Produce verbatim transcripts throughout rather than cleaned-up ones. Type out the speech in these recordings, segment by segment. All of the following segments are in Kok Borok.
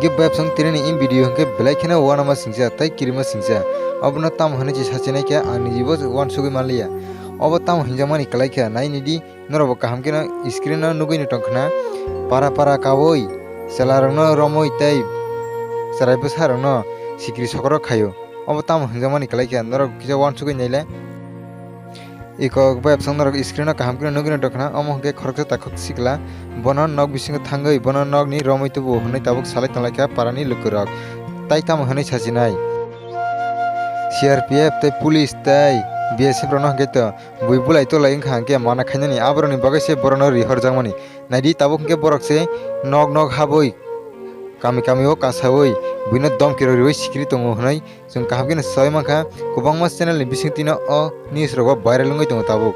Bebsong tini ni in video hwnkhe belai kheno uanama singcha tei kirima singcha. Obono tamo hwnwi se sachinai khe ang nijibo uansugwi manliya. Obo tamo hinjakmani kwlai kha, nainidi norokbo kaham kheno screen o nugwi no tongkhna. Para para kaui, chwlarokno romwi tei chwrai bwsarokno sikiri sokoro khaio. Obo tamo hinjakmani kwlai kha, norok kisa uansugwi naile. Iko bebsong norok screen o kaham kheno nugwi no tongkhna, omo hwnkhe khoroksa takhuk sikla, bono nok bisingo thangwi bono nokni romwi tubu hwnwi tabuk salai tonglaikha parani lukurok. Tai tamo hwnwi sachinai, C R P F tei police tei B S F rokno hwnkhe to bui bulai tolai wngkha hwnkhe mana khainani, aborokni bagwi se borokno rihorjakmani. Naidi tabuk hwnkhe borok se nok nok habwi kami kami o kasaui buino domkirok riui sikiri tongo hwnwi chwng kaham kheno saui mankha. Kwbangma channel ni bisingtwino o news rogo viral wngwi tongo tabuk.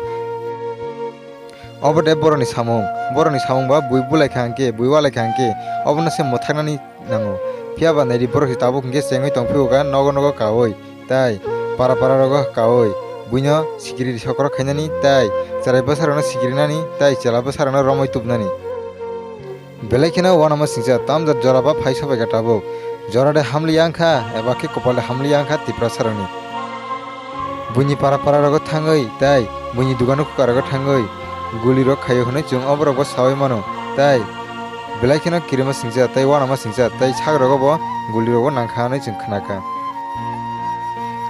Obo de borokni samung, borokni samung ba bui bulai kha hwnkhe, bui walai kha hwnkhe obono se mwthaknani nango. Phiya ba naidi borok se tabuk hwnkhe chengwi tongphio kha nogo nogo kaui, tai para para rogo kaui buino sikiri sokoro khainani, tai chwrai bwsarokno sikirinani, tai chwla bwsarokno romwi tubnani. Belai kheno uanama singcha tamjat jora ba phai sobai kha tabuk. Jora de hamliya wngkha eba khe kopal de hamliya wngkha Tiprasa rokni. Buini para para rogo thangwi tai buini dugano khuka rogo thangwi guli rok khaio hwnwi chwng oborok bo saui mano, tai belai kheno kirima singcha tei uanama singcha tei sak rogo bo guli rogo nangkha hwnwi chwng khnakha.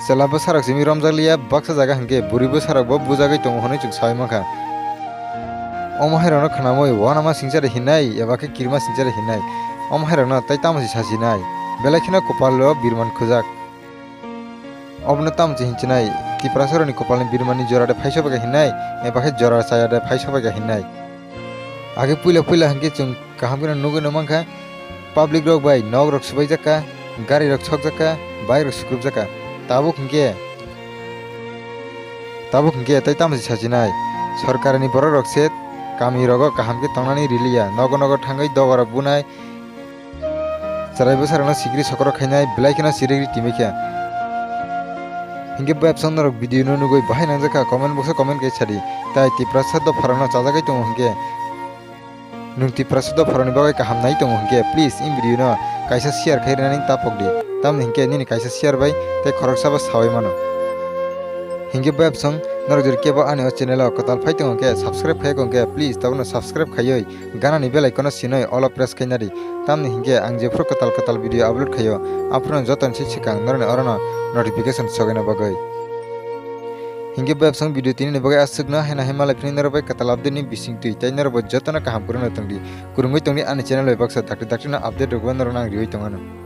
Chwla bwsarok simi romjakliya baksa jaga hwnkhe bwrwi bwsarok bo bujagwi tongo hwnwi chwng saui mankha. Omo hairokno khnamwi uanama singcha de hinai eba khe kirima singcha de hinai, omo hairokno tai tamo se sachinai, belai kheno kopalo birman khujak. Obono tamo se hinchinai, Tiprasa rokni kopalni birmani jora de phai sobai kha hinai, eba khe jora chaya de phai sobai kha hinai. Age puila puila hwnkhe chwng kaham kheno nugwi no mankha, public rok bai nok rok swbaijak kha, gari rok sokjak kha, bike rok sukrupjak kha. Tabuk hwnkhe, tabuk hwnkhe tei tamo se sachinai, sorkarni borok rok se kami rogo kaham khe tongnani riliya, nogo nogo thangwi doga rok bunai, chwrai bwsarokno sikiri sokoro khainai, belai kheno sirigri timi khe. Hinkhe bebsong norok video no nugwi bahai nangjak kha, comment box o comment khe sadi, tai Tiprasa dopharokno chajagwi tongo hinkhe. Nwng Tiprasa dopharokni bagwi kaham nai tongo hinkhe, please, in video no kaisa share khai rwnani tapok di. Tamni hinkhe nini kaisa share bai tei khoroksa bo saui mano. Hinkhe bebsong norok jodi kebo ani o channel o kwtal phai tongo hinkhe, subscribe khai hinkhe, please, tabukno subscribe khaiwi ganani bell icon no sinoi all o press khaina di. Tamni hinkhe ang jephuru kwtal kwtal video upload khaio, aphuru jotoni se swkang norokni orono notification sogwina bagwi. Hinkhe bebsong video tini ni bagwi aswkno, haino hai malai phini norok bai kwtal update ni bisingtwi, tei norok bo jotono kaham kwrwngno tongdi. Kwrwngwi tongdi ani channel bai baksa dakti dakti no update rwgwi norokno ang riwi tongmano.